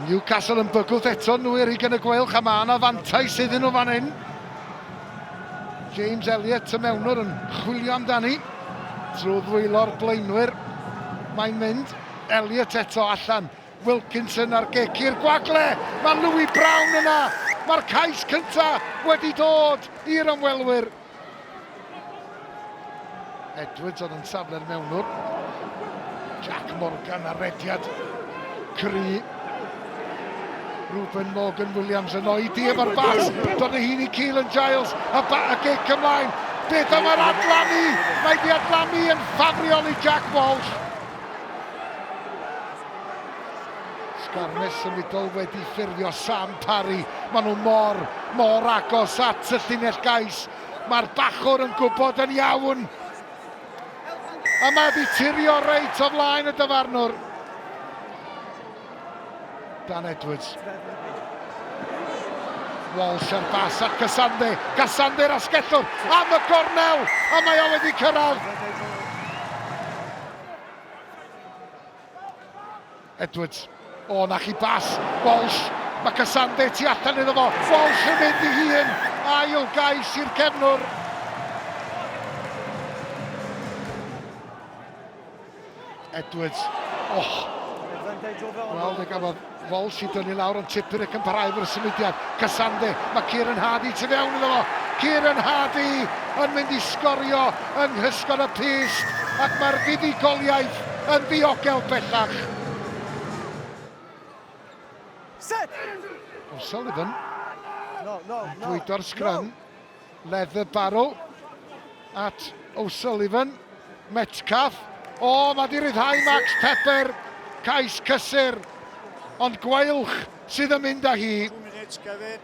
Newcastle yn bygwth eto nhw i'r hugain y gweilch a mae yna fantais iddyn nhw fan hyn. James Elliott y mewnwr yn chwilio amdani trwy ddwylo'r blaenwyr. Mae'n mynd Elliott eto allan. Wilkinson ar gic i'r gwagle. Mae Louis Brown yna. Mae'r cais cyntaf wedi dod i'r ymwelwyr. Edwards oedd yn safle'r mewnwr. Jack Morgan ar rediad cry. Ruben Morgan Williams yn oedi efo'r bas. Dod y hun i Keelan Giles. A, ba a gic ymlaen. Beth am yr adlamu? Mae di adlamu yn ffafriol i Jack Walsh. Sgarmes symudol wedi ffurfio Sam Parry. Maen nhw mor, mor agos at y llinell gais. Mae'r bachwr yn gwybod yn iawn. A mae wedi tirio reit o flaen y dyfarnwr. Dan Edwards. Walsh ar bas at Cassande. Cassande'r asgellwr am y gornel. A mae o wedi cyrraedd. Edwards. O, na chi bas. Walsh. Mae Cassande tu allan iddo fo. Walsh yn mynd i hun. Ail gais i'r cefnwr. Edwards. Och. Wel, fe gafodd Walsh i dynnu lawr ond Tipuric yn parhau efo'r symudiad. Cassande, mae Kieran Hardy tu fewn iddo fo. Kieran Hardy yn mynd i sgorio yng nghysgod y pyst ac mae'r fuddugoliaeth yn ddiogel bellach. Set! O'Sullivan No, no, yn no. bwydo'r sgrym. Leather barrel at O'Sullivan. Metcalf. O, mae di ryddhau Max Pepper. Cais cysur. Ond gweilch sydd yn mynd â hi. Two minutes, Kevin.